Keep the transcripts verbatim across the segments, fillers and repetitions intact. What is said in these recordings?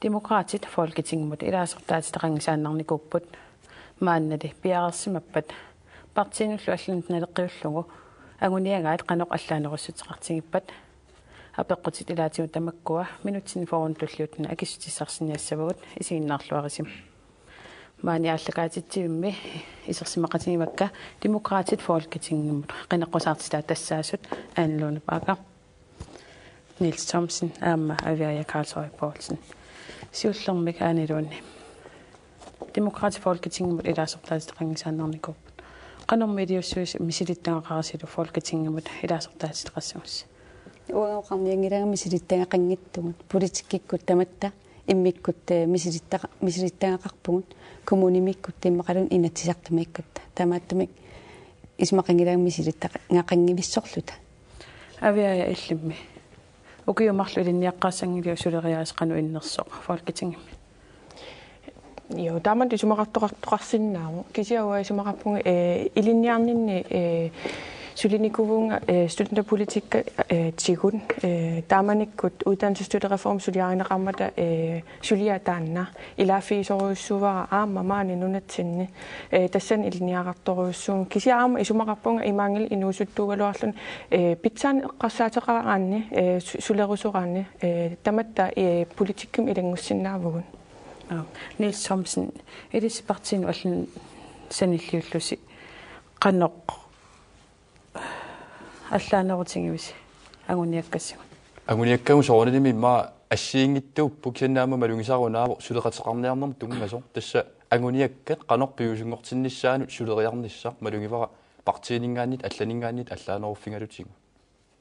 Demokraatit Folketingimut ilaasortaatitaqanngisaannarnikuupput, maannali piareersimappat partiinullu allanut naleqqiullugu anguniagaat qanoq allaanerussuteqartigippat. Apeqqutit ilaatigut tamakkua minutsini fyrreni tulliuttuni akissutissarsinnaassavagut, isiginnaarluarisi. Maani aallakaatitsivimmi isersimaqatigivakka Demokraatit Folketingimut qineqqusaartitaat tassaasut Ane Lone Bagger, Niels Thomsen aamma Aviaja Karlshøj Poulsen. Siullermik Ane Lone. Demokraatit Folketingimut ilaasortaatitaqanngisaannarnikuupput. Qanormi iliussuisi misilittagaqarisilu Folketingimut ilaasortaatitaqassagussi? Uanga oqarnianngilanga misilittagaqanngitsugut. Politikkikkut tamatta immikkut, eh, misilittaqa-, misilittagaqarpugut, kommunimiikkutta immaqaluunniit Inatsisartumiikkutta. Taamaattumik isumaqanngilanga misilittagaqanngivissorluta. Aviaja, illimmi. Ukiut marluk ilinniaqqaassanngiliuk suleriaaseq qanoq innersoq Folketingimi? Joo, taamatut isumaqartoqartoqarsinnaavoq. Kisianni uanga isumaqarpunga, eh, ilinniarninni, eh, sulinikuuvunga, eh, studenterpolitiker, eh, tigut, eh, taamanikkut uddannelsesstøttereform suliarineqarmata, eh, suliaq taanna. Ilaaffigisorujussuuara aamma maani nunatsinni. Eh, tassani ilinniagaqartorujussuuvunga. Kisianni aamma isumaqarpunga imaanngilaq inuusuttuugaluarluni, eh, pitsaaneq eqqarsaateqaraanni, eh, su-, sulerusoraanni, eh, tamatta, eh, politikkimi ilanngussinnaavugut. Aap. Niels Thomsen, ilissi partiinut allanut sanilliullusi qanoq allaanerutigivisi anguniakkassigut? Anguniakkagut soorunalimi immaqa assigiinngitsuupput, kisianni aamma malugisara unaavoq suleqateqarniarnermut tunngasoq. Tassa anguniakkat qanoq piviusunngortinnissaanut suleriarnissaq malugivara partiininngaanniit allaninngaanniit allaaneruffigalutigu.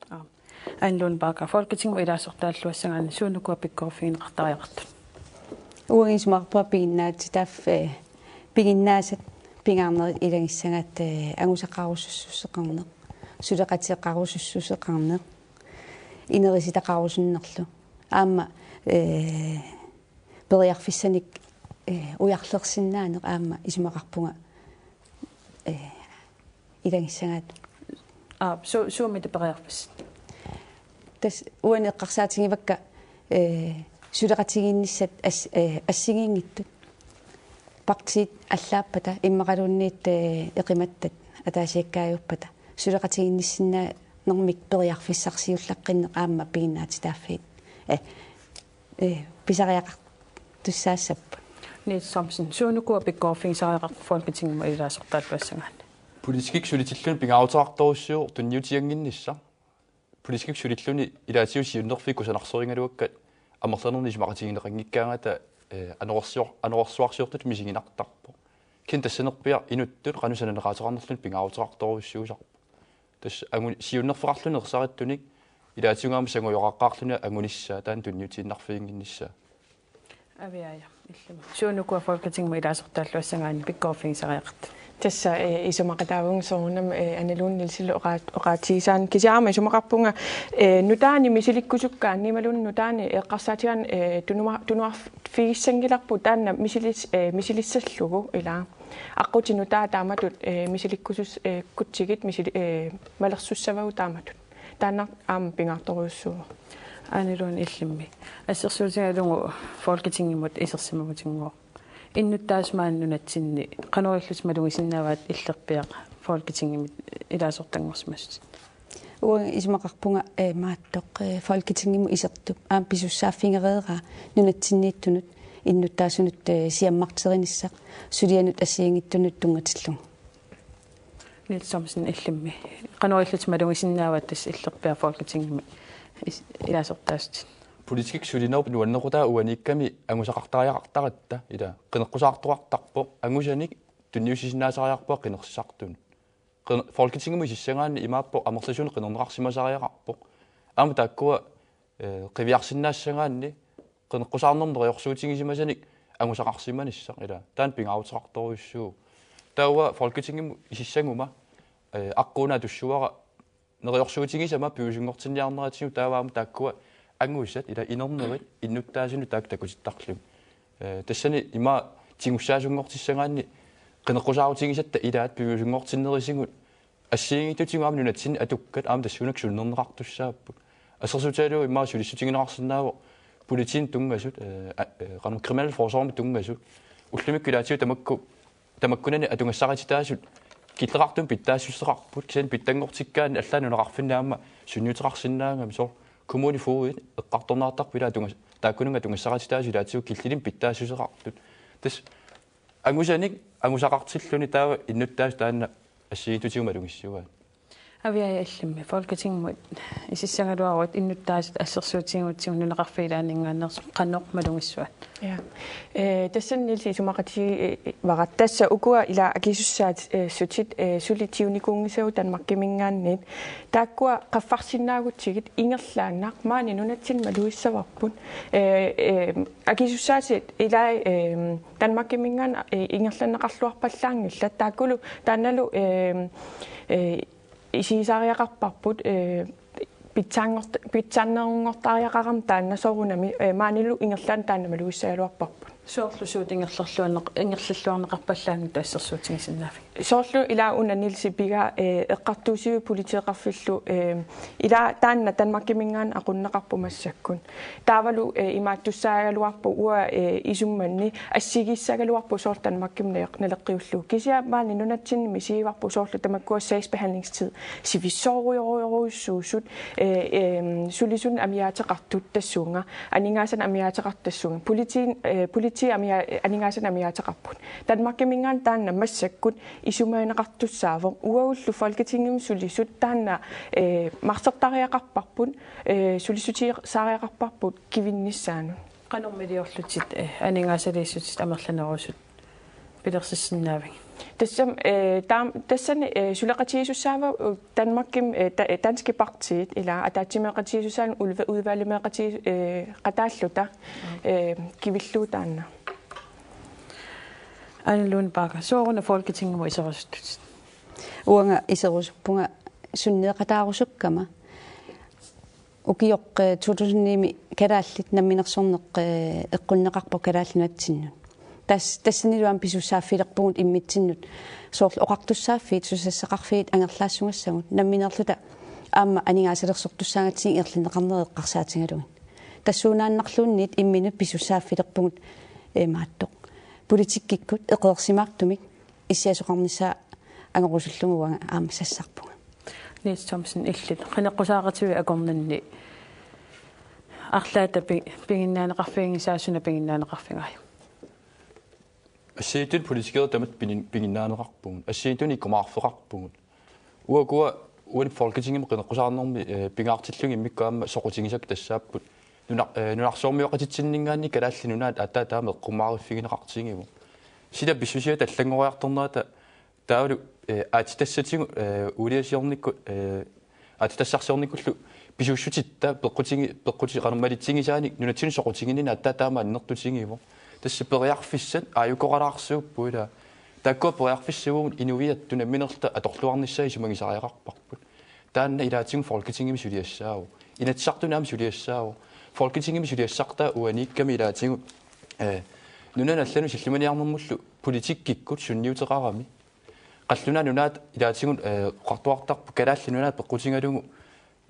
Aap. Ane Lone Bagger, Folketingimut ilaasortaalluassagaanni suut ukua pikkoreerfigineqartariaqartut? Uanga isumaqarpunga piginnaatitaaf-, eh, piginnaasat pingaarnerit ilagissagaat, eh, angusaqarusussuseqarneq, suleqateqarusussuseqarneq, inerisitaqarusunnerlu. Aamma, eh, periarfissanik, eh, ujarlersinnaaneq aamma isumaqarpunga, eh, ilagissagaat. Aap, su-, suumi taava periarfissat? Tassa uani eqqarsaatigivakka, eh, suleqatigiinnissat as-, eh, assigiinngitsut. Partiit allaappata immaqaluunniit, eh, eqimattat ataasiakkaajuppat. Suleqatigiinnissinnaanermik periarfissarsiullaqqinneq aamma piginnaatitaaffiit, eh, eh, pisariaqartussaassapput. Niels Thomsen, suut ukua pikkoreerfigisariaqartut Folketingimut ilaasortaalluassagaanni? Politikkikkut sulitilluni pingaaruteqartorujussuuvoq tunniutiginnginnissaq. Politikkikkut sulilluni ilaatigut siunnerfiit kusanarsigaluakkat amerlanernik isumaqatigineqanngikkaangata, eh, anorersuar-, anorersuarsiortutut misiginartarpoq. Kisianni tassanerpiaq inuttut qanoq sananeqaateqarnerluni pingaaruteqartorujussuusarpoq. Tassa angu-, siunnerfeqarluni ersarittunik ilaatigut aamma sangujoqaqqaarluni angunissaa taanna tunniutiinnarfiginnginnissaa. Aviaja, illimmi. Suut ukua Folketingimut ilaasortaalluassagaanni pikkoreerfigisariaqartut? Tassa, eh, isumaqataavunga soorunami, eh, Ane Lone Nielsenillu oqaat-, oqaatigisaanni. Kisianni aamma isumaqarpunga, eh, nutaanik misilikkusukkaanni imaluunniit nutaanik eqqarsaatigaanni, eh, tunuma-, tunuarfigissanngilarput taanna misilis-, eh, misilissallugu ilaa. Aqqutit nutaat taamatut, eh, misilikkusus-, eh, -kutsigit misili-, eh, malersussavagut taamatut. Taanna aamma pingaartorujussuuvoq. Ane Lone, illimmi. Assersuutigalugu Folketingimut isersimagutinngooq. Innuttaasut maani nunatsinni qanoq ilillutik malugisinnaavaat illerpiaq Folketingimut ilaasortanngorsimasutit? Uanga isumaqarpunga, eh, maattoq, eh, Folketingimut isertup aamma pisussaaffigereeraa nunatsinniittunut innuttaasunut, eh, siammarterinissaq sulianut assigiinngitsunut tunngatillugu. Niels Thomsen, illimmi. Qanoq ilillutik malugisinnaavaat tassa illerpiaq Folketingimi is-, ilaasortaasutit? Politikkikkut sulinerup nuannequtaa uaniikkami angusaqartariaqartaratta, ilaa, qineqqusaartoqartarpoq, angusanik tunniussisinnaasariaqarpunga qinersisartunut. Qin-, Folketingimut isissagaanni imaappoq amerlasuunik qinerneqarsimasariaqarpoq. Aamma taakkua, eh, qiviarsinnaassagaanni qineqqusaarnermut neriorsuutigisimasanik angusaqarsimanissaq, ilaa, taanna pingaaruteqartorujussuuvoq. Taava Folketingimut isissaguma, eh, aqqugu una atussavara neriorsuutigisama piviusunngortinniarneratigut, taava aamma taakkua angusat, ilaa, inernerit innuttaasunut taakku takutittarlugit. Eh, tassani ima tigussaasunngortissagaanni qineqqusaarutigisatta ilaat piviusunngortinnerisigut assigiinngitsutigut aamma nunatsinni atukkat aamma tassuunakkut sunnerneqartussaapput. Assersuutigalugu immaqa sulissutigineqarsinnaavoq politiinut tunngasut, eh, a-, eh, qanoq kriminalforsormut tunngasut, ullumikkut ilaatigut tamakku, tamakkunani atugassarititaasut killeqartumik pitsaassuseqarput, kisianni pitsanngortikkaanni allaat nunaqarfinni aamma sunniuteqarsinnaagami, soorlu kommunefogedit eqqartorneqartarput ilaa atugas-, taakkununnga atugassarititaasut ilaatigut killilermik pitsaassuseqartut. Tassa angusanik angusaqartilluni taava innuttaasut taanna assigiinngitsutigut malugissuaat. Aviaja Allimmi, Folketingimut isissagaluaruit innuttaasut assersuutiginngitsigut nunaqarfiit ilaanninngaanneersut qanoq malugissuat? Ja. Eh, tassani Niels isumaqatigivarat, tassa ukua ilaa akisussaat, eh, sutit, eh, suli tigunikuunngisagut Danmarkiminngaanniit. Taakkua qaffarsinnaagutsigit ingerlaannaq maani nunatsinni malugissavarput. Eh, eh, akisussaatit ilaa, eh, Danmarkiminngaanniit, eh, ingerlanneqarluarpallaanngillat. Taakkulu taannalu, eh, eh, isigisariaqarparput, eh, pitsaanngort-, pitsaannerunngortariaqarami taanna soorunami, eh, maanilu ingerlaannaq taanna malugissagaluarparput. Soorlu suut ingerlerluarneq-, ingerlalluarneqarpallaanngitsut assersuutigisinnaavigit? Soorlu ilaa una Nielsi pigaa, eh, eqqartuussiviup politeeqarfillu, eh, ilaa taanna Danmarkiminngaanniit aqunneqarpoq massakkut. Taavalu, eh, imaattussaagaluarpoq uanga, eh, isumanni assigiissagaluarpoq soorlu Danmarkimut naleq-, naleqqiullugu. Kisianni maani nunatsinni misigivarput soorlu tamakkua sagsbehandlingstid. Sivissoorujorujorujussuusut, eh, eh, sulisunut amiaateqartut tassunga, aningaasanut amiaateqartut tassunga. Politiit, eh, politiit amia-, aningaasanut amiaateqarput. Danmarkiminngaanniit taanna massakkut isumagineqartussaavoq. Uagullu Folketingimi sulisut taanna, eh, marsertariaqarparput, eh, sulissutigissariaqarparput kivinnissaanut. Qanormi iliorlutit, eh, aningaasaliissutit amerlanerusut pilersissinnaavigit? Tassam-, eh, taam-, tassani, eh, suleqatigiissussaavagut, eh, Danmarkimi, eh, da-, eh, danske partiit ilaa ataatsimeeqatigiissussaaneq ulve-, udvalgimeeqatii-, eh, qataalluta, eh, kivillugu taanna. Anne Lund Bagger, sooruna Folketingimut iserusuttutit? Uanga iserusuppunga sunniuteqataarusukkama. Ukioq, eh, to tusind ni-mi kalaallit namminersorneq, eh, eqqunneqarpoq Kalaallit Nunatsinnut. Tas-, tassanilu aamma pisussaaffilerpugut imminnut soorlu oqartussaaffiit, susassaqarfiit angerlaassugassagut nammineerluta aamma aningaasalersortussaagatsigit ingerlanneqarnerat eqqarsaatigalugit. Tassuunaannarluunniit imminut pisussaaffilerpugut, eh, imaattoq politikkikkut eqeersimaartumik issiasoqarnissaa angorusullugu uanga aamma sassarpunga. Niels Thomsen, illit qineqqusaaqativit akornanni arlaata pi-, piginnaaneqarfiginngisaa suna piginnaaneqarfigaajuk? Assigiinngitsut politikerit tamatta pigin-, piginnaaneqarpugut. Assigiinngitsunik ikkumaarfeqarpugut. Uagut uani Folketingimi qineqqusaarnermi, eh, pingaartillugit immikkut aamma soqutigisakka tassaapput. Nuna-, eh, nunarsuarmioqatitsinninngaanniit Kalaallit Nunaat aatsaat taama eqqumaariffigineqartigivoq. Sila pissusiata allanngoriartornerata taavalu, eh, aatsitassatigut, eh, uuliasiornikkut, eh, aatsitassarsiornikkullu pisuussutitta peqqutigi-, peqquti-, qanormi malitsigisaanik nunatsinnut soqutiginninneq aatsaat taama annertutigivoq. Tassa periarfissat aajukoralaarsuupput ilaa. Taakkua periarfissagut inuiattut nammineerluta atorluarnissaat isumagisariaqarparput. Taanna ilaatigut Folketingimi suliassaavoq. Inatsisartuni aamma suliassaavoq. Folketingimi suliassartaa uaniikkami ilaatigut, eh, nunanut allanut sillimaniarnermullu politikkikkut sunniuteqarami. Qallunaat Nunaat ilaatigut, eh, oqartuartarput Kalaallit Nunaat peqqutigalugu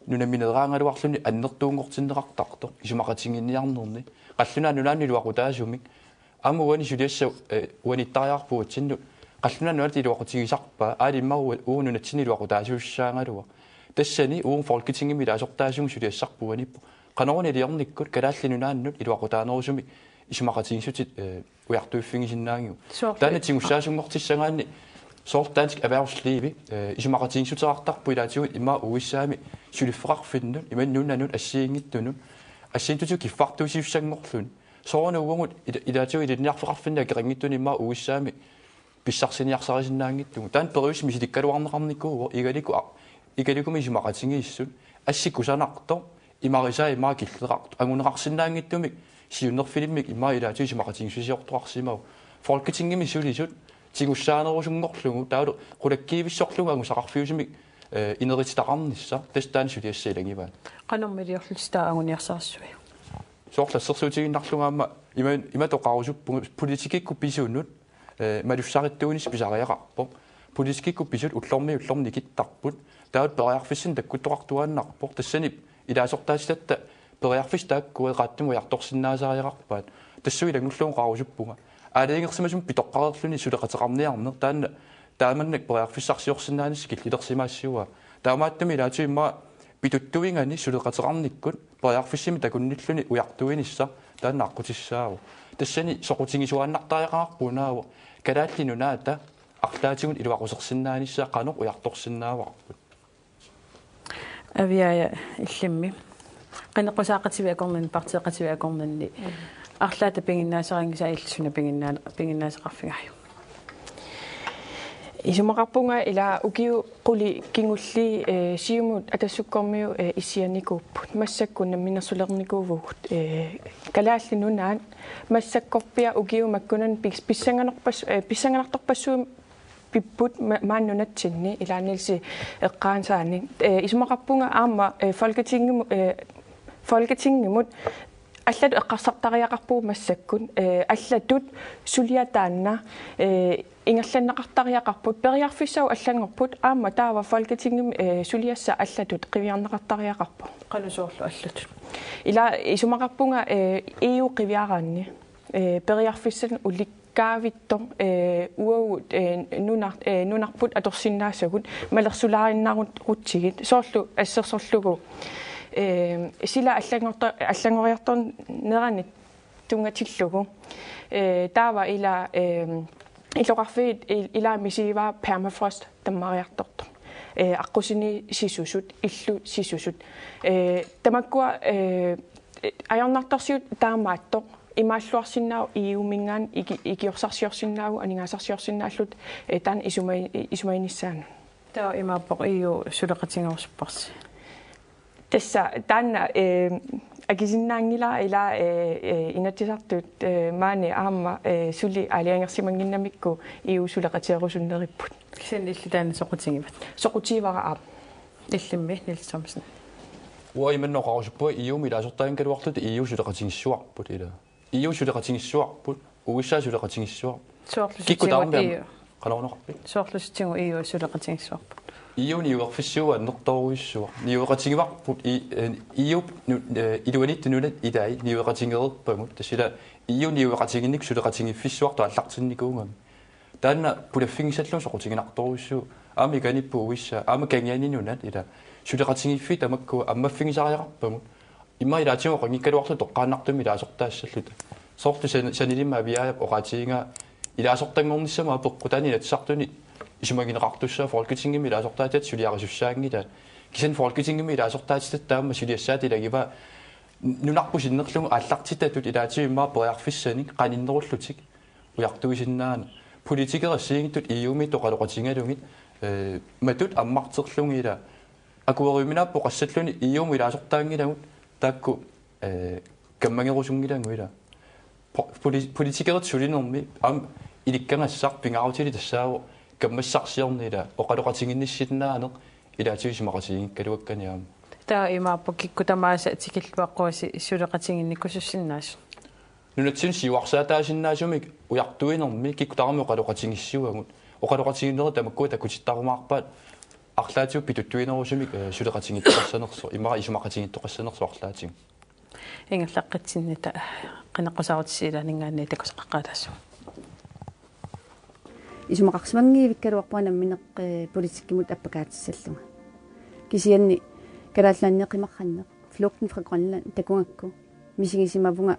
nunamineeraagaluarluni annertuunngortinneqartartoq isumaqatiginninniarnerni. Qallunaat Nunaannut iluaqutaasumik. Aamma uani suliassaq, eh, uaniittariaqarpoq uatsinnut. Qallunaat Nunaat iluaqutigisarpaa, aali immaqa uagut nunatsinni iluaqutaasuussaagaluaq. Tassani uagut Folketingimi ilaasortaasugut suliassarput uaniippoq. Qanoruna iliornikkut Kalaallit Nunaannut iluaqutaanerusumik isumaqatigiissutit, eh, ujartuiffigisinnaagigut. Soorlu- Taanna tigussaasunngortissagaanni soorlu dansk erhvervslivi, eh, isumaqatigiissuteqartarput ilaatigut immaqa U S A-mi suliffeqarfinnut, imaluunniit nunanut assigiinngitsunut, assigiinngitsutigut kiffartuussisussanngorluni. Soorunami uagut ila-, ilaatigut ilinniarfeqarfinni akeqanngitsuni immaqa U S A-mi pissarsiniarsarisinnaanngitsugut. Taanna periuseq misilikkaluarneqarnikuuvoq, igalikku a-, igalikkumik isumaqatigiissut, assi kusanartoq, imarisaa immaqa killeqartoq, anguneqarsinnaanngitsumik siunnerfilimmik immaqa ilaatigut isumaqatigiissusiortoqarsimavoq. Folketingimi sulisut tigussaanerusunngorlugu, taavalu qulakkiivissorlugu angusaqarfiusumik, eh, inerititaqarnissaq, tassa taanna suliassaq ilagivaat. Qanormi iliorlutit taava anguniarsarissui? Soorlu assersuutigiinnarlunga aamma ima-, imatut oqarusuppunga politikkikkut pisunut, eh, malussarittuunissaq pisariaqarpoq. Politikkikkut pisut ullormiit ullormut nikittarput. Taava periarfissanik takkuttoqartuaannarpoq. Tassani ilaasortaatitatta periarfissat taakku eqaattumik ujartorsinnaasariaqarpaat. Tassunga ilanngullugu oqarusuppunga aalajangersimasumik pitoqqareerluni suleqateqarniarneq taanna taamannak periarfissarsiorsinnaanissaa killilersimaassavaa. Taamaattumik ilaatigut immaqa pituttuigani suleqateqarnikkut periarfissamik takunnilluni ujartuinissaq taanna aqqutissaavoq. Tassani soqutigisuaannartariaqarpugut unaavoq Kalaallit Nunaata arlaatigut iluaqusersinnaanissaa qanoq ujartorsinnaavarput. Aviaaja, illimmi qineqqusaaqativit akornanni, partiiqativit akornanni arlaata piginnaasarinngisaa illit suna piginnaa-, piginnaasaqarfigaajuk? Isumaqarpunga ila ukiut qulit kingulliit, eh, Siumut Atassukkormiut, eh, issianikuupput. Massakkut namminersulernikuuvugut, eh, Kalaallit Nunaat massakkorpiaq ukiut makkunani pis-, pissanganarpas-, eh, pissanganartorpassuit pipput ma-, maani nunatsinni ilaanniilsi eqqaansaani. Eh, isumaqarpunga aamma, eh, Folketingimut, eh, Folketingimut allatut eqqarsartariaqarpugut massakkut, eh, allatut suliaq taanna, eh, ingerlanneqartariaqarput, periarfissaq allanngorput, aamma taava Folketingimi, eh, suliassaq allatut qiviarneqartariaqarpoq. Qanoq soorlu allatut? Ila isumaqarpunga, eh, E U qiviaraanni, eh, periarfissanik ulik- kaavittoq, eh, uagut, eh, nunar-, eh, nunarput atorsinnaasagut malersulaarinnarutsigit soorlu assersorlugu, eh, sila allanngorta-, allanngoriartornerani tunngatillugu. Eh, taava ila, eh, illoqarfiit il-, ilaa misigivaa permafrost tammariartortoq. Eh, aqqusineq sisusut, illut sisusut. Eh, tamakkua, eh, ajornartorsiut taamaattoq imaalluarsinnaavoq E U-minngaanniit iki-, ikiorsarsiorsinnaavugut aningaasarsiorsinnaalluta, eh, taanna isumai-, isumaginissaanut. Taava imaappoq E U suleqatigerusupparsi. Tassa taanna, eh, akisinnaanngilara ila, eh, eh, Inatsisartut, eh, maani aamma, eh, suli aalajangersimannginnamikku E U suleqatigerusunneripput. Kisianni illit taanna soqutigivat? Soqutigivara aap. Illimmi Niels Thomsen. Uanga imannak oqarusuppunga E U-mut ilaasortaanngikkaluarluta E U suleqatigissavarput ila. E U suleqatigissavarput, U S A suleqatigissavarput. Soorlu kikkut sutigut tamarmik E U. Qanorunaqarpit? Soorlu sutigut E U suleqatigissavarput. E U niuerfissuuvoq annertoorujussuaq. Niueqatigivarput i-, eh, E U nu-, eh, iluaniittut nunat ilai niueqatigereerpagut. Tassa ila E U niueqatiginnikkut suleqatigiiffissuartut aallartinnikuugami. Taanna pulaffigissallugu soqutiginartorujussuuvoq. Aamma ikanippoq U S A, aamma Kangiani Nunat ila. Suleqatigiiffiit tamakku ammaffigisariaqarpagut. Immaqa ilaatigut oqanngikkaluarluta toqqaannartumik ilaasortaassalluta. Soorlu san-, sanilimmi Aviaajap oqaatigigaa ilaasortanngornissamut apeqqut taanna Inatsisartuni isumagineqartussaavoq Folketingimi ilaasortaatitat suliarisussaanngilaat. Kisianni Folketingimi ilaasortaatitatta aamma suliassaata ilagivaa nunarput sinnerlugu aallartitatut ilaatigut immaqa periarfissanik qaninnerullutik ujartuisinnaaneq. Politikerit assigiinngitsut E U-miittut oqaloqatigalugit, eh, matut ammarterlugit ila akueriuminaapput oqassalluni E U-mut ilaasortaanngilagut taakku, eh, kammagerusunngilagut ila. Po-, poli-, politikerit sulinermi aamma ilikkagassaq pingaarutilik tassaavoq kammassarsiorneq ila oqaloqatiginnissinnaaneq ilaatigut isumaqatigiinngikkaluakkani aamma. Taava imaappoq kikkut tamaasa tikilluaqquasi suleqatiginnikkusussinnaasut? Nunatsinnut siuarsaataasinnaasumik ujartuinermi kikkut tamarmik oqaloqatigiissavagut. Oqaloqatigiinnerit tamakkua takutittarumaarpaat arlaatigut pituttuinerusumik, eh, suleqatigiittoqassanersoq, immaqa isumaqatigiittoqassanersoq arlaatigut. Ingerlaqqitsinnita qineqqusaarutisi ilaanninngaanniit takusaqaqqaataassuugut. Isumaqarsimanngivikkaluarpunga nammineq, eh, politikkimut appakaatissallunga. Kisianni Kalaallit Nunaanni qimarranneq, Flugten fra Grønland, takugakku misigisimavunga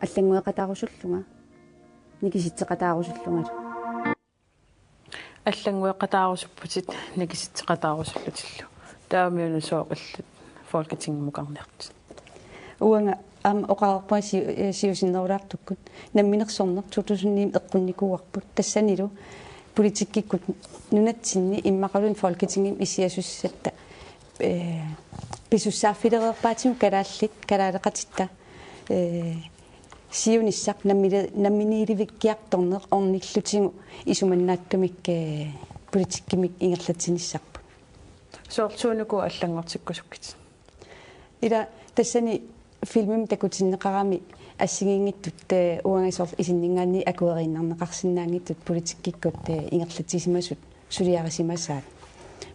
allanngueqataarusullunga, nikisitseqataarusullungalu. Allanngueqataarusupputit nikisitseqataarusullutillu. Taavami una sooq illit Folketingimukarniartut? Uanga aamma oqareerpunga siu-, eh, siusinnerulaartukkut namminersorneq to tusind ni eqqunnikuuarput. Tassanilu politikkikkut nunatsinni immaqaluunniit Folketingimi issiasussatta, eh, pisussaaffilereerpaatigut kalaallit, kalaaleqatitta, eh, siunissaq nammile-, namminiilivikkiartorneq ornillutigu isumannaattumik, eh, politikkimik ingerlatsinissarput. Soorlu suunuku allanngortikkusukkit? Ila tassani filmimi takutinneqarami assigiinngitsut, eh, uanga soorlu isinninngaanniit akueriinnarneqarsinnaanngitsut politikkikkut, eh, ingerlatsisimasut suliarisimasaat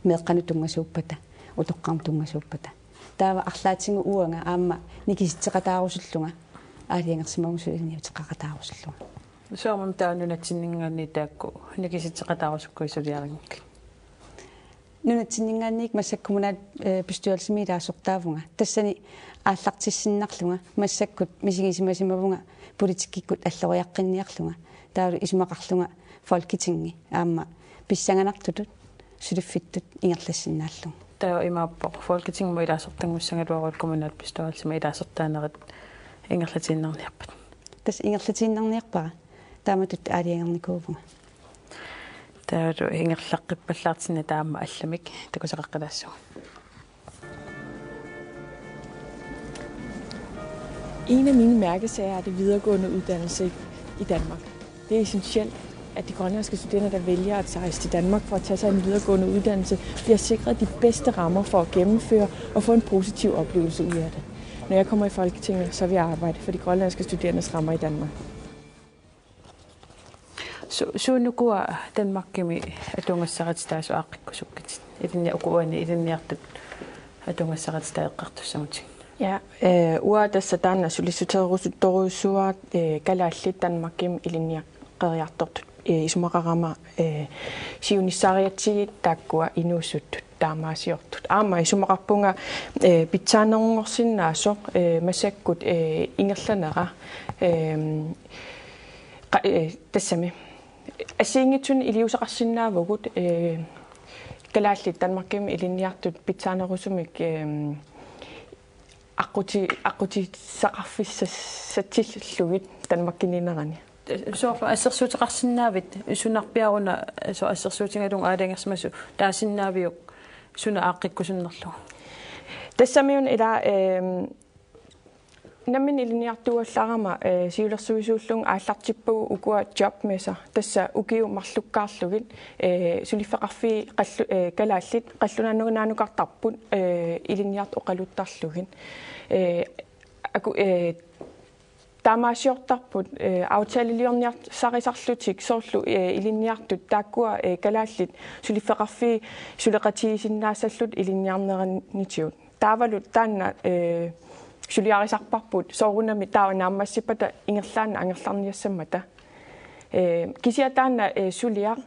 meeqqanut tunngasuuppata, utoqqarnut tunngasuuppata. Taava arlaatigut uanga aamma nikisitseqataarusullunga, aalajangersimavunga suliniuteqaqataarusullunga. Soormi taava nunatsinninngaanniit taakku nikisitseqataarusukkuit suliarinngikkit? Nunatsinninngaanniit massakkut kommunal-, eh, bestyrelsimi ilaasortaavunga. Tassani aallartissinnarlunga, massakkut misigisimasimavunga politikkikkut alloriaqqinniarlunga. Taavalu isumaqarlunga Folketingi aamma pissanganartutut suliffittut ingerlassinnaallugu. Taava imaappoq Folketingimut ilaasortanngussagaluaruit kommunalbestyrelsimi ilaasortaanerit ingerlatiinnarniarpat? Tassa ingerlatiinnarniarpara. Taamatut aalajangernikuuvunga. Taavalu ingerlaqqippallaartinnata aamma allamik takusaqaqqilaassaagut. En af mine mærkesager er det videregående uddannelse i Danmark. Det er essentielt, at de grønlandske studerende, der vælger at rejse til Danmark for at tage sig en videregående uddannelse, bliver sikret de bedste rammer for at gennemføre og få en positiv oplevelse ud af det. Når jeg kommer i Folketinget, så vil jeg arbejde for de grønlandske studerendes rammer i Danmark. Su-, suut ukua Danmarkimi atugassarititaasut aaqqikkusukkitit? Ilinni-, uku uani ilinniartut atugassarititaat eqqartussagutigit. Ja, eh, uanga tassa taanna sulissuteerusuttorujussuara, eh, kalaallit Danmarkimi ilinniaqqeriartortut, eh, isumaqarama, eh, siunissariatsigit taakkua inuusuttut taamaasiortut. Aamma isumaqarpunga, eh, pitsaanerunngorsinnaasoq, eh, massakkut, eh, ingerlanera, eh, qa-, eh, tassami assigiinngitsunik iliuuseqarsinnaavugut, eh, kalaallit Danmarkimi ilinniartut pitsaanerusumik, eh, aqquti-, aqqutissaqarfissatsillugit Danmarkimiinnerani. Soorlu assersuuteqarsinnaavit sunarpiaruna, soorlu assersuutigalugu aalajangersimasoq taasinnaaviuk suna aaqqikkusunnerlugu? Tassami una ila, eh, nammineq ilinniartuugallarama, eh, siulersuisuullugu aallartippagut ukua jobmesser. Tassa ukiut marlukkaarlugit, eh, suliffeqarfiit qallu-, eh, kalaallit qallunaanut naanukartarput, eh, ilinniartut oqaluttarlugit. Eh, aku-, eh, taamaasiortarput, eh, aftaleliorniarsarisarlutik soorlu, eh, ilinniartut taakkua, eh, kalaallit suliffeqarfiit suleqatigisinnaassallutik ilinniarneranitigut. Taavalu taanna, eh, suliarisarparput soorunami taava naammassippata ingerlaannaq angerlarniassammata. Eh, kisianni taanna, eh, suliaq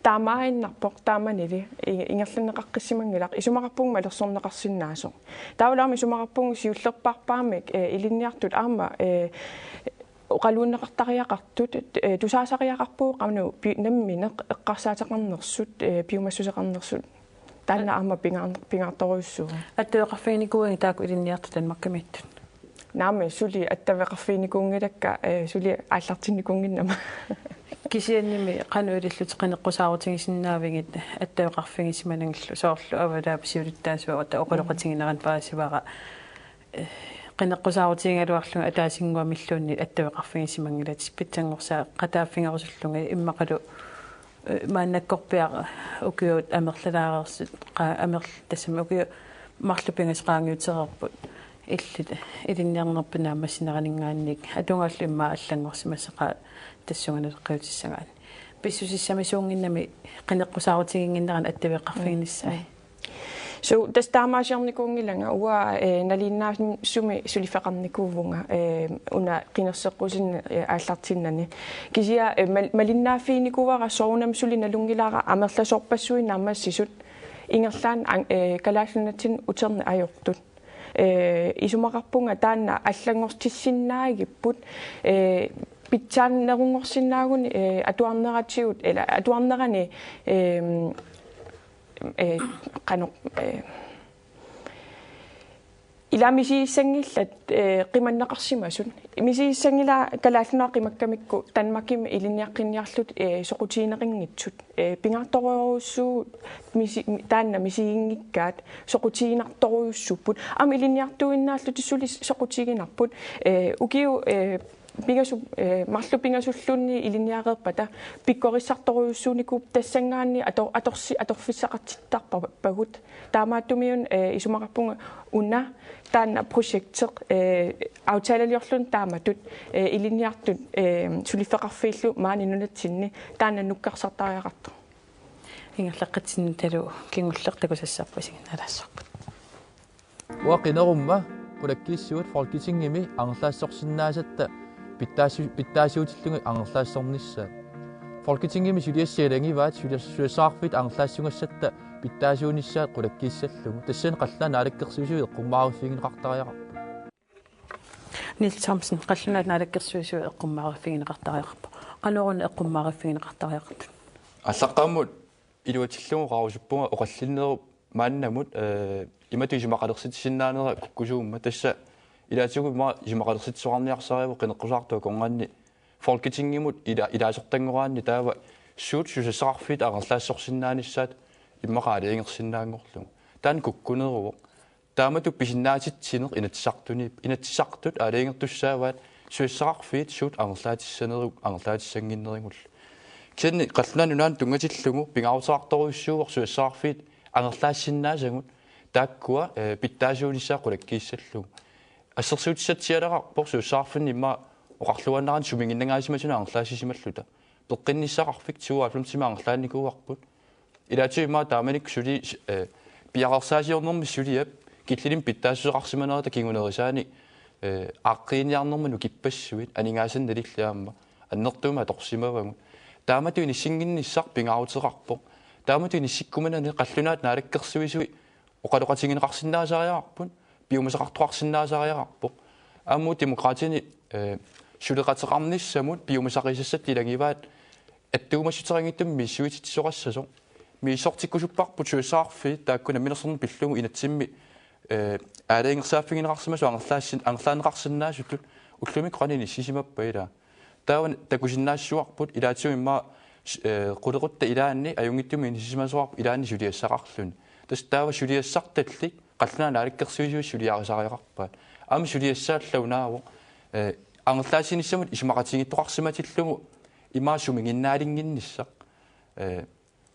taamaaginnarpoq taamanili i-, ingerlanneqaqqissimanngilaq, isumaqarpunga malersorneqarsinnaasoq. Taavalu aamma isumaqarpunga siullerpaarpaamik, eh, ilinniartut aamma, eh, oqaluunneqartariaqartut, eh, tusaasariaqarpugut qanoq pi-, nammineq eqqarsaateqarnersut, eh, piumassuseqarnersut. Taanna aamma pingaar-, pingaartorujussuuvoq. Attaveqarfiginikuuigit taakku ilinniartut Danmarkimiittut? Naamik, suli attaveqarfiginikuunngilakka, eh, suli aallartinnikuunnginnama. Kisiannimi qanoq ilillutit qineqqusaarutigisinnaavigit attaveqarfigisimanagillu, soorlu avalaap siulittaasuata oqaloqatigineranut paasivara, eh, qineqqusaarutigigaluarlunga ataasinnguamilluunniit attaveqarfigisimanngilatit, pitsanngorsaaqataaffigerusullunga immaqalu, eh, maannakkorpiaq ukiut amerlalaareersut, qa-, amerl-, tassami ukiut marluk pingasut qaangiutereerput illit ilinniarnerpit naammassineraninngaanniit atugaallu immaqa allanngorsimasoqaat tassunga naleqqiutissagaanni. Pissusissamisuunnginnami qineqqusaarutiginnginnerani attaveqarfiginissaa. Mm. Suu, tassa taamaasiornikuunngilanga, uanga, eh, nalinginnaasumik suliffeqarnikuuvunga, eh, una qinerseqqusineq, eh, aallartinnani. Kisianni, eh, mal-, malinnaaffiginikuuara soorunami suli nalunngilara amerlasoorpassuit naammassisut ingerlaannaq an-, eh, Kalaallit Nunatsinnut uterneq ajortut. Eh, isumaqarpunga taanna allanngortissinnaagipput, eh, pitsaanerunngorsinnaaguni, eh, atuarneratigut, ila atuarnerani, eh, eh, qanoq, eh, ila misigissanngillat, eh, qimanneqarsimasut. Misigissanngilaq Kalaallit Nunaat qimakkamikku Danmarkimi ilinniaqqinniarlutik, eh, soqutigineqanngitsut. Eh, pingaartorujussuuvoq misi-, taanna misiginngikkaat soqutiginartorujussuupput. Aamma ilinniartuinnaallutik suli soqutiginarput. Eh, ukiut, eh, pingasu-, eh, marluk pingasulluunniit ilinniareerpata pikkorissartorujussuunikuupput, tassanngaanniit ator-, atorsi-, atorfissaqartittarpagut. Taamaattumik una, eh, isumaqarpunga una taanna projekti, eh, aftaleliorluni taamatut, eh, ilinniartut, eh, suliffeqarfiillu maani nunatsinni taanna nukkarsartariaqartoq. Ingerlaqqitsinnatalu kingulleq takusassarput isiginnaalaassavarput. Uanga qinerumma qulakkiissuat Folketingimi angerlaassorsinnaasatta pitsaassu-, pitsaasuutillugit angerlaassornissaat. Folketingimi suliassat ilagivaat sulias-, suliassaqarfiit angerlaassugassatta pitsaasuunissaat qulakkiissallugu. Tassani qallunaat naalakkersuisui eqqummaariffigineqartariaqarput. Niels Thomsen, qallunaat naalakkersuisui eqqummaariffigineqartariaqarput. Qanoruna eqqummaariffigineqartariaqartut? Aallaqqaammut iluatsillugu oqarusuppunga oqallinnerup maannamut, eh, imatut isumaqalersitsisinnaanera kukkusuummat, tassa ilaatigut immaqa isumaqalersitsisoqarniarsarivoq qineqqusaartut akornanni Folketingimut ila-, ilaasortanngoraanni taava suut susassaqarfiit angerlaassorsinnaanissaat immaqa aalajangersinnaanngorlugu. Taanna kukkuneruvoq. Taamatut pisinnaatitsineq Inatsisartuni-, Inatsisartut aalajangertussaavaat susassaqarfiit suut angerlaatissaneru-, angerlaatissannginnerugullu. Kisianni Qallunaat Nunaannut tunngatillugu pingaaruteqartorujussuuvoq susassaqarfiit angerlaassinnaasagut taakkua, eh, pitsaasuunissaat qulakkiissallugu. Assersuutissatsialerarpoq susassaqarfinni immaqa oqarluaannarani sumiginnangaasimasunut angerlaassisimalluta. Peqqinnissaqarfik tooghalvfemsimi angerlaannikuuarput. Ilaatigut immaqa taamanikkut suli, eh, piareersaasiornermi suliap killilimmi pitsaassuseqarsimanerata kingunerisaanik, eh, aaqqiiniarnermut nukippassuit aningaasanik nalillit aamma annertuumik atorsimavagut. Taamatut inissinnginnissaq pingaaruteqarpoq. Taamatut inissikkuminani qallunaat naalakkersuisui oqaloqatigineqarsinnaasariaqarput, piumasaqartoqarsinnaasariaqarpoq. Aamma Demokraatini, eh, suleqateqarnissamut piumasaqisassat ilagivaat attuumassuteqanngitsumik misissuititsisoqassasoq. Misissortikkusupparput susassaqarfiit taakku namminersorneq pillugu inatsimmi, eh, aalajangersaaffigineqarsimasut angerlaassin-, angerlaanneqarsinnaasutut ullumikkut qanoq inissisimappat ilaa. Taava takusinnaassuarput ilaatigut immaqa, eh, qulequttat ilaanni ajunngitsumik inissisimasoqarput ilaanni suliassaqarluni. Tassa taava suliassartallit qallunaat naalakkersuisui suliarisariaqarpaat. Aamma suliassaallaunnaavoq, eh, angerlaassinissamut isumaqatigiittoqarsimatillugu immaqa sumiginnaalinginnissaq. Eh,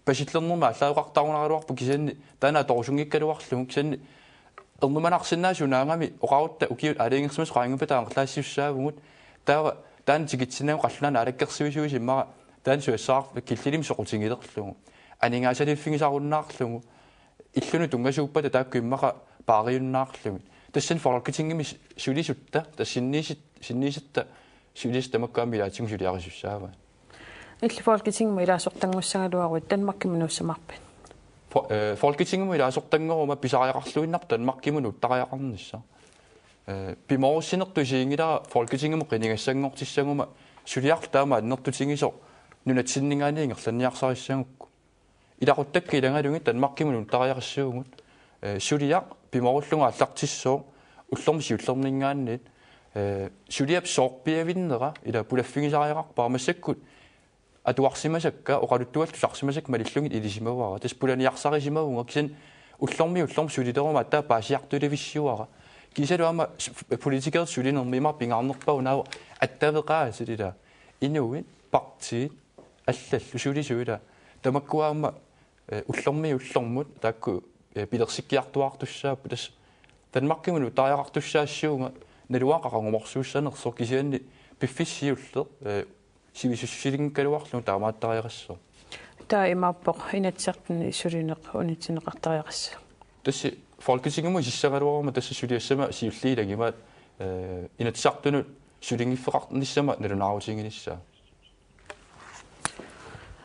pasillernermik aallaaveqartarunaraluarpoq kisianni taanna atorusunngikkaluarlugu kisianni ernumanarsinnaasuunaagami oqarutta ukiut aalajangersimasut qaangiuppata angerlaassisussaavugut taava taanna tikitsinnagu qallunaat naalakkersuisuisa immaqa taanna susassaqarfik killilimmi soqutigilerlugu aningaasaliiffigisarunnaarlugu illunut tunngasuuppata taakku immaqa paariunnaarlugit. Tassani Folketingimi sulisutta, tassa sinniisit-, sinniisatta sulisut tamakku aamma ilaatigut suliarisussaavaat. Illit Folketingimut ilaasortanngussagaluaruit Danmarkimut nuussamaarpit? Fo-, eh, Folketingimut ilaasortanngoruma pisariaqarluinnarpoq Danmarkimut nuuttariaqarnissaq. Eh, pimoorussinertut isiginngilara Folketingimut qinigassanngortissaguma suliaq taama annertutigisoq nunatsinninngaanniit ingerlanniarsarissagukku. Ilaquttakka ilagalugit Danmarkimut nuuttariaqassuugut. Eh, suliaq pimoorullugu aallartissooq ullormi siullerninngaanniit, eh, suliap soorpiavinnera ila pulaffigisariaqarpara massakkut atuarsimasakka oqaluttuallu tusarsimasakka malillugit ilisimavara. Tassa pulaniarsarisimavunga kisianni ullormiit ullormut sulileruma aatsaat paasiartulivissuara. Kiisalu aamma s-, f-, politikerit sulinermi immaqa pingaarnerpaavoq attaveqaat ilaa. Inuit, partiit, allallu sulisut ilaa. Tamakkua aamma, eh, ullormiit ullormut taakku, eh, pilersikkiartuaartussaapput tassa Danmarkimut nuuttariaqartussaassuunga naluara qaqugumorsuussanersoq kisianni piffissaq siulleq, eh, sivisussusilinngikkaluarlugu taamaattariaqassaaq. Taava imaappoq Inatsisartuni sulineq unitsinneqartariaqassaaq. Tassa Folketingimut isissagaluaruma tassa suliassama siulliit ilagivaat, eh, Inatsisartunut sulinngiffeqarnissama nalunaarutiginissaa.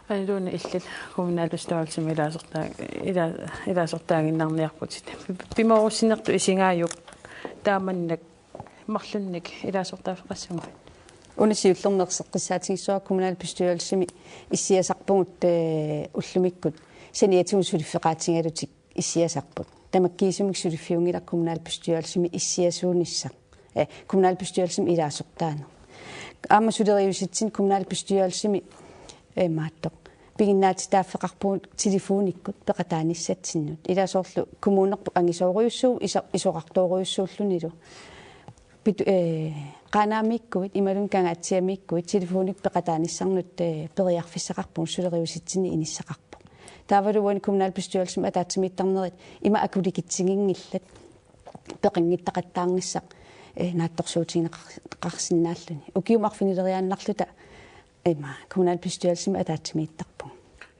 Aniluunniit illit kommunalbestyrelsimi ilaasortaa-, ila-, ilaasortaaginnarniarputit. Pimoorussinertut isigaajuk taamannak marlunnik ilaasortaaffeqassaguit? Una siullermi erseqqissaatigissuara kommunalbestyrelsimi issiasarpugut, eh, ullumikkut saniatigut suliffeqaatigalutik issiasarput. Tamakkiisumik suliffiunngilaq kommunalbestyrelsimi issiasuunissaq. Eh, kommunalbestyrelsimi ilaasortaaneq. Aamma suleriusitsineq kommunalbestyrelsimi, eh, imaattoq piginnaatitaaffeqarpugut telefonikkut peqataanissatsinnut. Ilaa soorlu kommunerput angisoorujussuuvoq iso-, isorartoorujussuullunilu. Pit-, eh, Qaanaamiikkuit, imaluunniit Kangaatsiamiikkuit, telefonikkut peqataanissannut, eh, periarfissaqarpugut suleriusitsineq inissaqarpoq. Taavalu uani kommunalbestyrelsimi ataatsimiittarnerit ima akulikitsiginngillat peqanngittaqattaarnissaq, eh, naatsorsuutigineqar-, qarsinnaalluni. Ukiut arfinileriaannarluta ima kommunalbestyrelsimi ataatsimiittarpugut.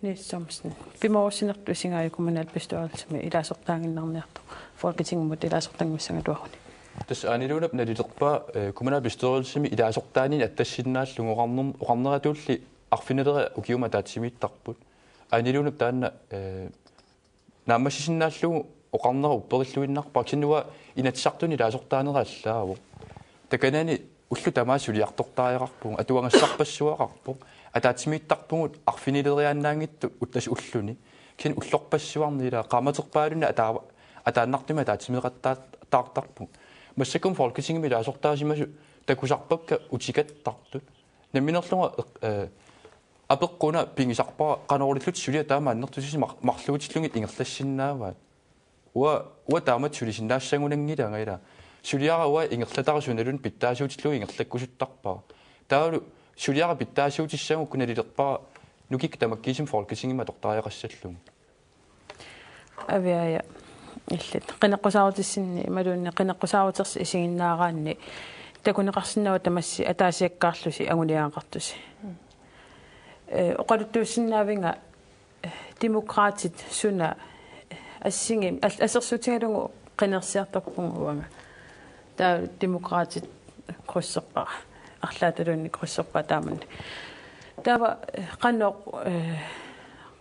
Niels Thomsen. Pimoorussinertut isigaajuk kommunalbestyrelsimi ilaasortaaginnarniartoq Folketingimut ilaasortanngussagaluaruni? Tassa Aani Lunep nalilerpaa, eh, kommunalbestyrelsimi ilaasortaanini attassinnaallugu oqarner-, oqarneratulli arfinileriat ukiumut ataatsimiittarput. Aani Lunep taanna, eh, naammassisinnaallugu oqarnera upperilluinnarpaa, kisianni uanga Inatsisartuni ilaasortaanera allaavoq. Takanani ullut tamaasa suliartortariaqarpugut, atuagassarpassuaqarpoq, ataatsimiittarpugut arfinileriaannaanngitsut tassa ulluni. Kisianni ullorpassuarni ilaa qaammaterpaalunni ataa-, ataannartumik ataatsimeeqattaartarpugut. Massakkut Folketingimi ilaasortaasimasut takusarpakka utikattartut. Namminerlunga, eh, apeqquna pigisarpara qanoq ilillutik suliat taama annertusisut mar-, marluutillugit ingerlassinnaavaat. Uanga, uanga taamatut sulisinnaassagunanngilanga ilaa. Suliara uanga ingerlatara sunaluunniit pitsaasuutillugu ingerlakkusuttarpara. Taavalu suliara pitsaasuutissagukku nalilerpara nukikkut tamakkiisumik Folketingimi atortariaqassallugu. Aviaja, illit qineqqusaarutissinni imaluunniit qineqqusaarutersi isiginnaaraanni takuneqarsinnaava tamassi ataasiakkaarlusi anguniagaqartusi? Eh, oqaluttuussinnaavinga, eh, Demokraatit suna, eh, assingi-, as-, assersuutigalugu qinersisartarpunga uanga. Taava Demokraatit krydserpara. Arlaataluunniit krydserpara taamannak. Taava, eh, qanoq, eh,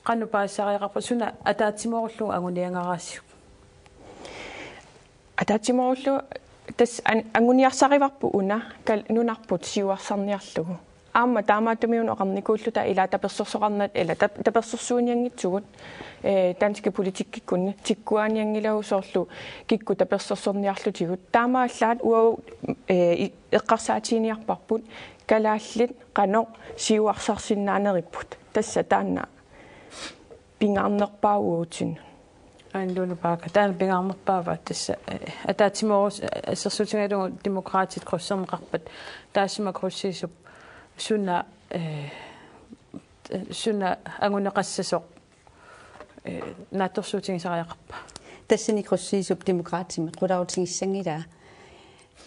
qanoq paasisariaqarpa suna ataatsimoorullugu anguniagaraasiuk? Ataatsimoorullugu tassa an-, anguniarsarivarput una kal-, nunarput siuarsarniarlugu. Aamma taamaattumik una oqarnikuulluta ilaa tapersersoqarnata ilaa tap-, tapersersuinianngitsugut, eh, danskit politikkikkut tikkuaanianngilagut soorlu kikkut tapersersorniarlutigut. Taamaallaat uagut, eh, i-, eqqarsaatiginiarparput kalaallit qanoq siuarsarsinnaaneripput. Tassa taanna pingaarnerpaavoq uagutsinnut. Aani Lone Bagger, taanna pingaarnerpaava tassa, eh, ataatsimoorus-, eh, assersuutigalugu Demokraatit krydserneqarpat taassuma krydsiisup suna, eh, suna anguneqassasoq, eh, naatsorsuutigisariaqarpa? Tassani krydsiisup Demokraatimik qularutigissanngilaat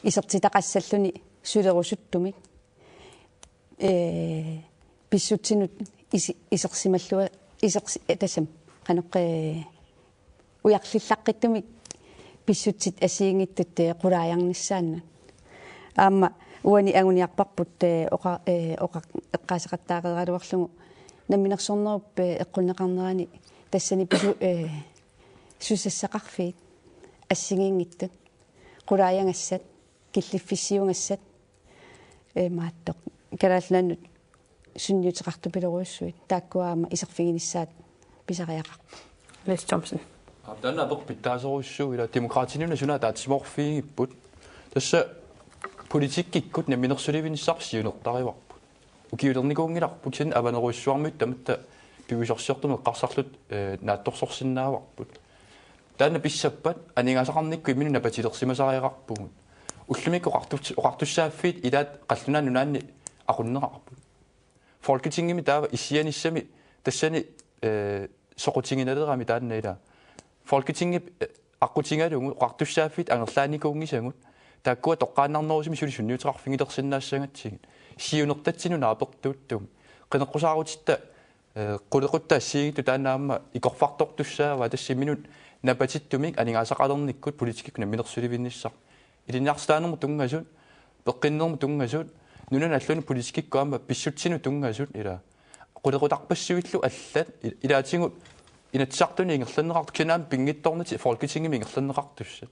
isertitaqassalluni sulerusuttumik, eh, pissutsinut isi-, isersimallua-, isersi-, eh, tassami qanoq, eh, ujarlillaqqittumik pissutsit assigiinngitsut, eh, qulaajarnissaannut. Aamma uani anguniarparput, eh, oqa-, eh, oqa-, eqqaaseqattaareeraluarlugu namminersornerup, eh, eqqunneqarnerani tassani pisu-, eh, susassaqarfiit assigiinngitsut qulaajagassat killiffissiugassat, eh, imaattoq Kalaallit Nunaannut sunniuteqartupilorujussuit taakkua aamma iserfiginissaat pisariaqarput. Niels Thomsen. Aap, taanna apeq pitsaasorujussuuvoq ilaa Demokraatinut suna ataatsimoorfigigipput. Tassa politikkikkut namminersulivinnissaat siunertarivarput. Ukiulernikuunngilarput kisianni avanerujussuarmiut tamatta piviusorsiortumik eqqarsarluta, eh, naatsorsorsinnaavarput. Taanna pissappat aningaasaqarnikkut imminut napatilersimasariaqarpugut. Ullumikkut oqartus-, oqartussaaffiit ilaat qallunaat nunaanni aqunneqarput. Folketingimi taava issianissami tassani, eh, soqutiginaleramik taanna ilaa. Folketingip, eh, aqqutigalugu oqartussaaffiit angerlaannikuunngisagut. Taakkua toqqaannarnerusumik suli sunniuteqarfigilersinnaassagatsigit. Siunertatsinnut naapertuuttumik. Qineqqusaarutitta, eh, qulequttat assigiinngitsut taanna aamma ikorfartortussaavaat tassa imminut napatittumik aningaasaqalernikkut politikkikkut namminersulivinnissaq. Ilinniartitaanermut tunngasut, peqqinnermut tunngasut, nunanut allanut politikkikkut aamma pissutsinut tunngasut ilaa. Qulequtarpassuillu allat, il-, ilaatigut Inatsisartuni ingerlanneqartut kinaamik pinngitsoornatik Folketingimi ingerlanneqartussat.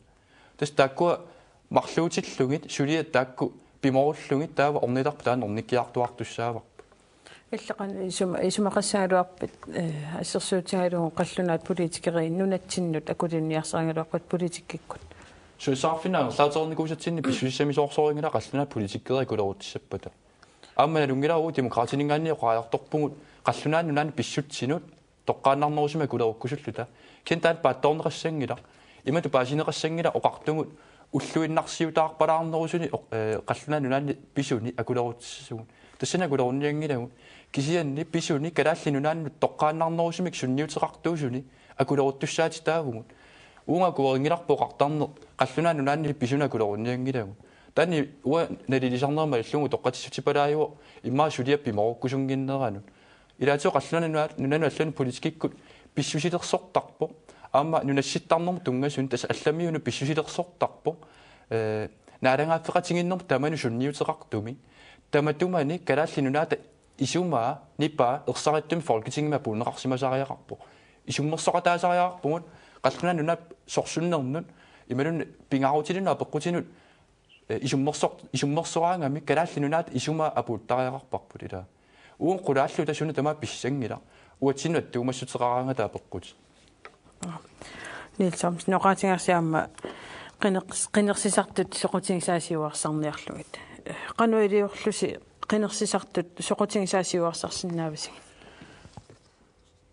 Tassa taakkua marluutillugit, suliat taakku pimoorullugit taava ornitarput taanna ornikkiartuaartussaavarput. Illit qanoq isuma-, isumaqassagaluarpit, eh, assersuutigalugu qallunaat politikerit nunatsinnut akulinniarsarigaluarpat politikkikkut? Susassaqarfinnut angerlaatereernikuusatsinni pissusissamisoorsorinngilaq qallunaat politikerit akulerutissappata. Aamma nalunngilara uagut Demokraatininngaanniit oqariartorpugut qallunaat nunaannut pissutsinut toqqaannarnerusumik akulerukkusulluta. Kisianni taanna paatsoorneqassanngilaq. Imatut paasineqassanngilaq oqartugut ulluinnarsiutaarpalaarnerusuni oq-, eh, qallunaat nunaanni pisuni akulerutissasugut. Tassani akulerunnianngilagut. Kisianni pisuni Kalaallit Nunaannut toqqaannarnerusumik sunniuteqartuusuni akuleruttussaatitaavugut. Uunga akuerinngilarput oqartarneq qallunaat nunaanni pisuni akulerunnianngilagut. Taanna uanga nalilisarnerma illugu utoqqatsissutipalaajuvoq immaqa suliap pimoorukkusunnginneranut. Ilaatigut Qallunaat Nunaat nunanut allanut politikkikkut pissusilersortarpoq. Aamma nunassittarnermut tunngasuni tassa allamiunut pissusilersortarpoq. Ee, naalagaaffeqatigiinnermut tamanut sunniuteqartumik. Tamatumani Kalaallit Nunaata isumaa nipaa ersarittumik Folketingimi apuunneqarsimasariaqarpoq. Isummersoqataasariaqarpugut Qallunaat Nunaat sorsunnernut imaluunniit pingaarutilinut apeqqutinut, ee, isummersoq-, isummersoraangami Kalaallit Nunaata isumaa apuuttariaqarparput ilaa. Uagut qulaalluta suna tamaat pissanngilaq. Uatsinnut attuumassuteqaraangata apeqqutit. Niels Thomsen, oqaatigaarsi aamma qineq-, qinersisartut soqutigisaat siuarsarniarlugit. Qanoq iliorlusi qinersisartut soqutigisaat siuarsarsinnaavisigit?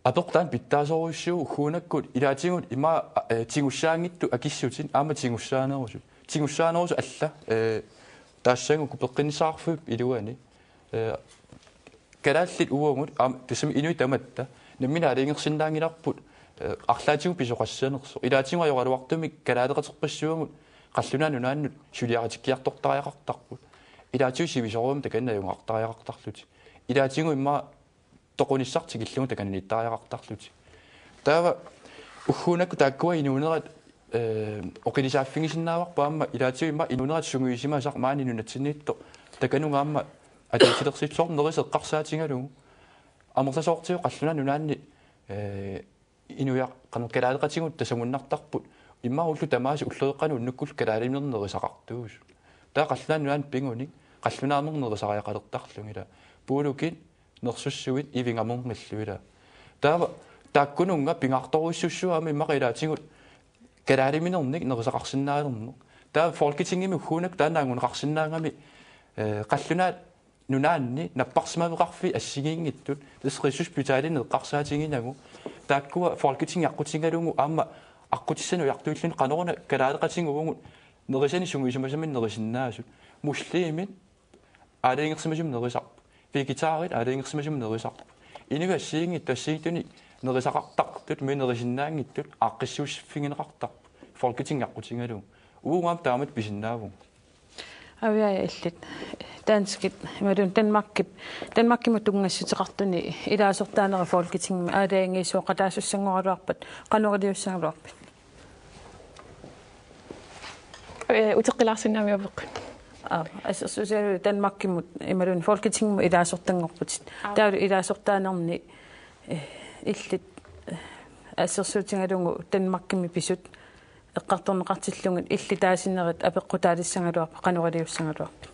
Apeqqut taanna pitsaasorujussuuvoq. Ugguunakkut ilaatigut ima, ee, tigussaanngitsut akissutit aamma tigussaanerusut. Tigussaanerusut alla, ee, taassuma uku peqqinnissaqarfiup iluani. Ee, kalaallit uagut, aam-, tassami inuit tamatta, nammineq aalajangersinnaanngilarput, ee, arlaatigut pisoqassanersoq. Ilaatigut ajoraluartumik kalaaleqaterpassuagut Qallunaat Nunaannut suliaritikkiartortariaqartarput. Ilaatigut sivisoorujussuarmik takanna ajugaqartariaqartarlutik. Ilaatigut immaqa toqunissaq tikillugu takananiittariaqartarlutik. Taava ugguunakkut taakkua inuunerat, ee, oqilisaaffigisinnaagaluarput aamma ilaatigut immaqa inuunerat sungiusimasaq maani nunatsinniittoq takanunnga aamma atuutilersitsisoq nerisat eqqarsaatigalugu. Amerlasoortigut Qallunaat Nunaanni, ee, inuiaq-, qanoq kalaaleqatigut tasamunnartarput. Immaqa ullut tamaasa ulloqeqqanut unnukkullu kalaaliminernik nerisaqartuusut. Taava Qallunaat Nunaanni pingunik, qallunaamik nerisariaqalertarlugit ilaa. Puulukit, nersussuit, ivigaminngilluinnarlugit ilaa. Taava taakkununnga pingaartorujussuussaaq aamma immaqa ilaatigut kalaaliminernik nerisaqarsinnaalerneq. Taava Folketingimi ugguunakkut taanna anguneqarsinnaagami, ee, Qallunaat Nunaanni napparsimaveqarfiit assigiinngitsut, tassa Rigshospitalimut eqqarsaatiginagu, taakkua Folketingip aqqutigalugu aamma aqqutissanik ujartuilluni qanoruna kalaaleqatigut uagut nerisanik sungiusimasamik nerisinnaasut. Muslimit aalajangersimasumik nerisarput. Vegetarit aalajangersimasumik nerisarput. Inuit assigiinngitsut assigiinngitsunik nerisaqartartut, imaluunniit nerisinnaanngitsut aaqqissuussiffigineqartarput Folketingip aqqutigalugu. Uagut aamma taamatut pisinnaavugut. Aviaja, illit danskit, imaluunniit Danmarkip, Danmarkimut tunngassuteqartuni ilaasortaanerit Folketingimi aalajangiisooqataasussanngorluarpat, qanoq iliussagaluarpit? Ee, uteqqilaarsinnaammi apeqqut. Aap, assersuutigalugu Danmarkimut imaluunniit Folketingimut ilaasortanngorputit. Aap. Taavalu ilaasortaanerni, ee, illit, ee, assersuutigalugu Danmarkimi pisut eqqartorneqartillugit illit taasinerit apeqqutaalissagaluarpat, qanoq iliussagaluarpit?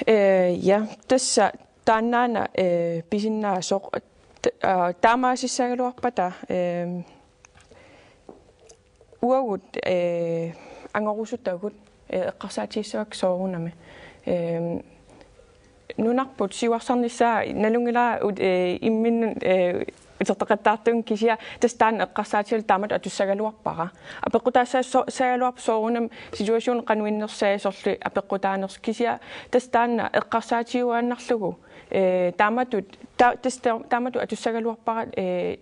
Ee, ja, tassa taannaana, ee, pisinnaasoq, t-, aa, taamaasissagaluarpata, ee, uagut, ee, angorusutagut, ee, eqqarsaatigissavakka soorunami. Ee, nunarput siuarsarnissaa nalunngilara ut-, ee, imminnut, ee, uterteqqattaartugut, kisianni tassa taanna eqqarsaatigalugu taamatut atussagaluarpara. Apeqqutaassagassaagaluarpoq soorunami situationip qanoq innersaassorli apeqqutaanersoq, kisianni tassa taanna eqqarsaatigiuaannarlugu, ee, taamatut, ta-, tassa ta-, taamatut atussagaluarpara, ee,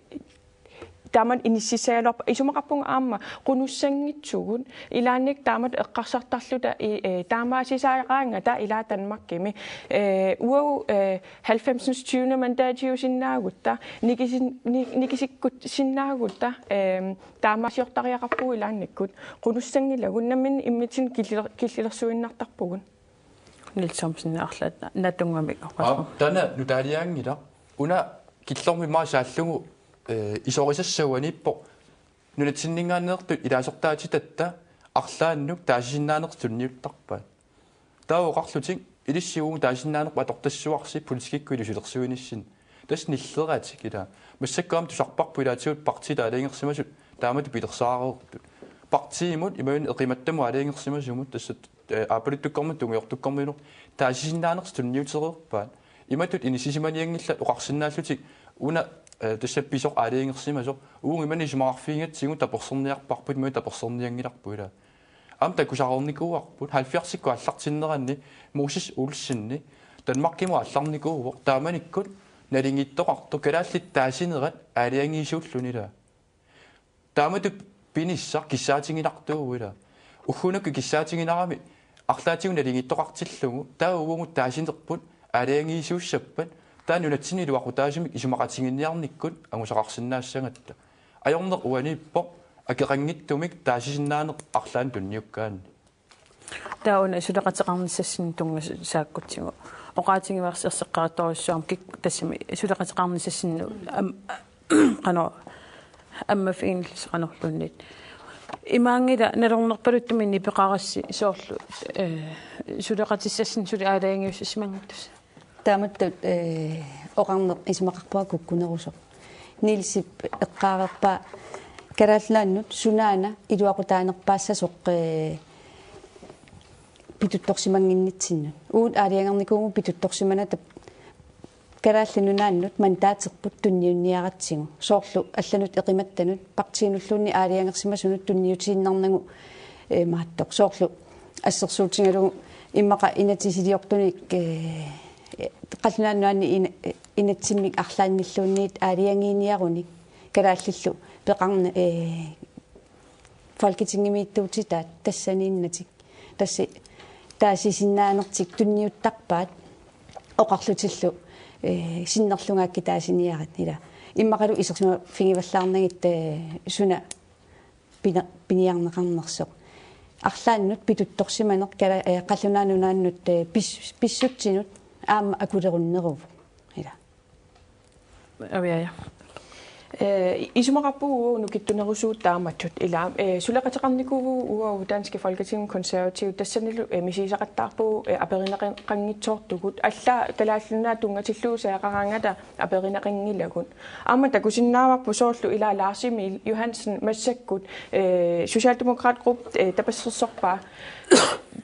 taamatut inississagaluarpara. Isumaqarpunga aamma qunussanngitsugut, ilaanni taamatut eqqarsartarluta i-, ee, taamaasisaraangata ilaa Danmarkimi. Ee, uagut, ee, halvfemsens tyvende mandaatiusinnaagutta, nikisin-, ni-, nikisikkusinnaagutta, ee, taamaasiortariaqarpugut ilaannikkut. Qunussanngilagut, nammineq immitsinnut killiler-, killilersuinnartarpugut. Niels Thomsen, arlaat naatsunnguamik oqarpoq. Aap, taanna nutaaliaanngilaq. Una killormut immaqa saallugu, ee, isorisassaguaniippoq nunatsinninngaanneersut ilaasortaatitatta arlaannut taasisinnaanersut tunniuttarpaat. Taava oqarlutik ilissi uagut taasisinnaanerput atortassuarsi politikkikkut ilusilersuinissinni. Tassa nilleratik ilaa. Massakkut aamma tusarparput ilaatigut partiit aalajangersimasut taamatut pilersaareersut. Partiimut imaluunniit eqimattamut aalajangersimasumut tassa, ee, aappaluttukkormiunut tungujortukkormiunut taasisinnaanersut tunniutereerpaat. Imatut inissisimanianngillat oqarsinnaallutik una, ee, tassa pisoq aalajangersimasoq. Uagut imannak isumaqarfigigatsigu tapersersorniarparput imaluunniit tapersersornianngilarput ilaa. Aamma takusareernikuuarput, halvfjerdsikkut aallartinneranni Moses Olsenip Danmarkimut aallarnikuuvoq, taamanikkut nalingittoqartoq kalaallit taasinerat aalajangiisuulluni ilaa. Taamatut pinissaq kissaatiginartuuvoq ilaa. Ugguunakkut kissaatiginarami arlaatigut nalingittoqartillugu, taava uagut taasinerput aalajangiisuussappat, Taanna nunatsinni iluaqutaasumik isumaqatiginninniarnikkut angusaqarsinnaassagatta. Ajorneq uaniippoq akeqanngitsumik taasisinnaaneq arlaannik tunniukkaanni. Taava una suleqateqarnissassinnut tunngasoq saakkutsigu. Oqaatigivarsi erseqqarittorujussuarmik kik-, tassami suleqateqarnissassinnut am-, qanoq ammaffiginnillusi qanorluunniit. Imaanngilaq nalornerpaluttumik nipeqarassi soorlu, eh, suleqatissassinnut suli aalajangiussimanngittusi. Taamatut, eh, oqarneq isumaqarpunga kukkunerusoq. Nielsip eqqaareerpaa Kalaallit Nunaannut sunaana iluaqutaanerpaassasoq, eh, pituttorsimannginnitsinnut. Uagut aalajangernikuuvugut pituttorsimanata Kalaallit Nunaannut mandaaterput tunniunniaratsigu. Soorlu allanut eqimattanut partiinulluunniit aalajangersimasunut tunniutiinnarnagu, eh, maattoq. Soorlu assersuutigalugu immaqa inatsisiliortunik, eh, Qallunaat Nunaanni ina-, inatsimmik arlaannilluunniit aalajangiiniarunik kalaallillu peqarn-, eh, Folketingimiittuutitaat tassaniinnatik. Tassa taasisinnaanertik tunniuttarpaat oqarlutillu, eh, sinnerlugaakkit taasiniarit ila. Immaqalu isersimaffigivallaarnagit, eh, suna pina-, piniarneqarnersoq. Arlaannut pituttorsimaneq kala-, eh, Qallunaat Nunaannut, eh, pis-, pissutsinut aamma akulerunneruvoq. Ila. Aviaja. Eh, isumaqarpugut uagut nukittunerusugut taamatut ila, eh, suleqateqarnikuuvugut uagut Danske Folketing Konservativ tassanilu, eh, misigisaqattaarpugut, eh, aperineqanngitsoortugut allaat Kalaallit Nunaat tunngatillugu saaqaraangata aperineqanngilagut. Aamma takusinnaavarput soorlu ila Lars Emil Johansen massakkut, eh, Socialdemokratgruppe, eh, tapersersorpaa.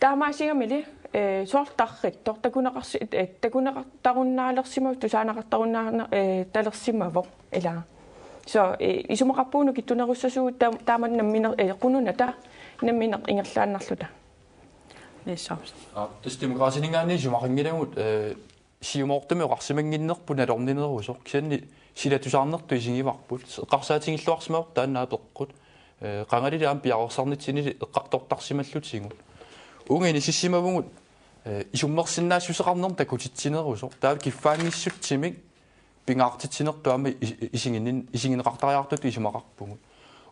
Taamaasigamili, eh, soorlu tarrittoq takuneqarsi-, eh, takuneqartarunnaalersima-, tusaaneqartarunnaana-, eh, talersimavoq ila. So, eh, isumaqarpugut nukittunerussasugut ta-, taama nammineq, eh, qununata nammineq ingerlaannarluta. Niels Thomsen. Aa, tassa Demokraatininngaanniit isumaqanngilagut, eh, siumoortumik oqarsimannginnerput nalorninerusoq. Kisianni silatusaarnertut isigivarput. Eqqarsaatigilluarsimavoq taanna apeqqut. Eh, qangalili aamma piareersarnitsinili eqqartortarsimallutigu. Uunga inississimavugut, eh, isummersinnaassuseqarnermut takutitsinerusoq. Taava kiffaanngissutsiminnik pingaartitsinertut aamma is-, isiginnin-, isigineqartariaqartutut isumaqarpugut.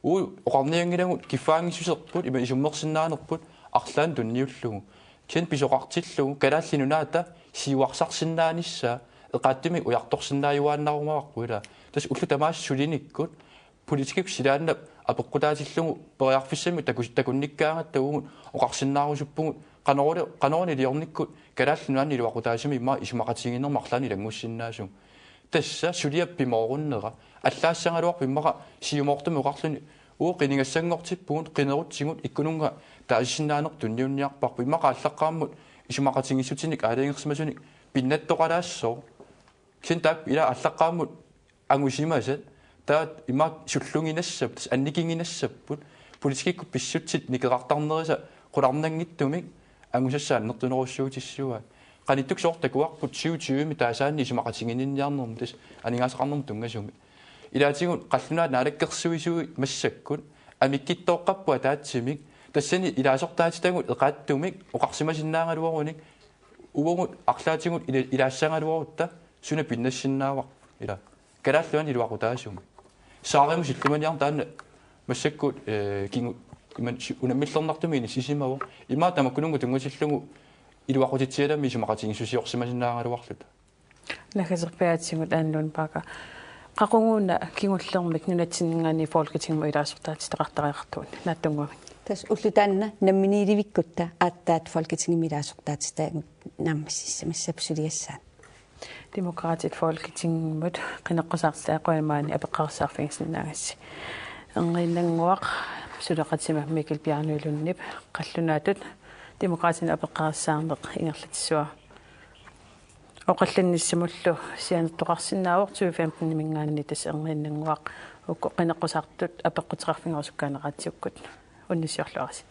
Uagut oqarnianngilagut kiffaanngissuserput, ima isummersinnaanerput, arlaannik tunniullugu. Kisianni pisoqartillugu, Kalaallit Nunaata siuarsarsinnaanissaa, eqaattumik ujartorsinnaajuaannarumavarput ila. Tassa ullut tamaasa sulinikkut, politikkikkut silaannaq apeqqutaatillugu periarfissamik takus-, takunnikkaangatta uagut oqarsinnaarusuppugut, qanorlu-, qanorluunniit iliornikkut, Kalaallit Nunaanni iluaqutaasumik immaqa isumaqatigiinnermut arlaannik ilanngussinnaasunga. Tassa suliap pimoorunnera. Allaassagaluarpoq immaqa siumoortumik oqarluni uagut qinigassanngortippugut, qinerutsigut ikkununnga taasisinnaaneq tunniunniarparput. Immaqa aallaqqaammut isumaqatigiissutinik aalajangersimasunik pinnattoqalaassooq. Kisianni taakku ila aallaqqaammut angusimasat, taava immaqa sulluginassap-, tassa annikiginassapput, politikkikkut pissutsit nikerartarnerisa qularnanngitsumik angusassaa annertunerussuutissuaa. Qanittukkut soorlu takuarput tyve tyve-mi taasaanni isumaqatiginninniarnermi tassa aningaasaqarnermut tunngasumik. Ilaatigut qallunaat naalakkersuisui massakkut amikkittooqqapput ataatsimik, tassani ilaasortaatitagut eqaattumik oqarsimasinnaagaluarunik, uagut arlaatigut ila-, ilaassagaluarutta suna pinnassinnaavarput ila. Kalaallit Nunaanni iluaqutaasumik. Saarimut sillimaniarneq taanna massakkut, eh, kingu-, iman si-, unammillernartumik inissisimavoq. Ima tamakkununnga tunngatillugu iluaqutitsialami isumaqatigiissusiorsimasinnaagaluarluta. Naggaserpiaatigut Anne Lundbakker. Qaqugu una kingullermik nunatsinninngaanniit Folketingimut ilaasortaatitaqartariaqartugut naatsunnguamik? Tassa ulloq taanna namminiilivikkutta aatsaat Folketingimi ilaasortaatitaagut naammassissamassapput suliassaanut. Demokraatit Folketingimut qineqqusaartitaat, qujanaq maani apeqqarissaarfigisinnaagassi. Erniinnannguaq suleqatima Mikkel Bjarnø Lundip qallunaatut Demokraatinut apeqqarissaarneq ingerlatissuara. Oqallinnissamullu sianertoqarsinnaavoq tyve femten-iminngaanniit, tassa erniinnannguaq uku qineqqusaartut apeqquteqarfigerusukkaaneq radiukkut. Unnussiorluarisi.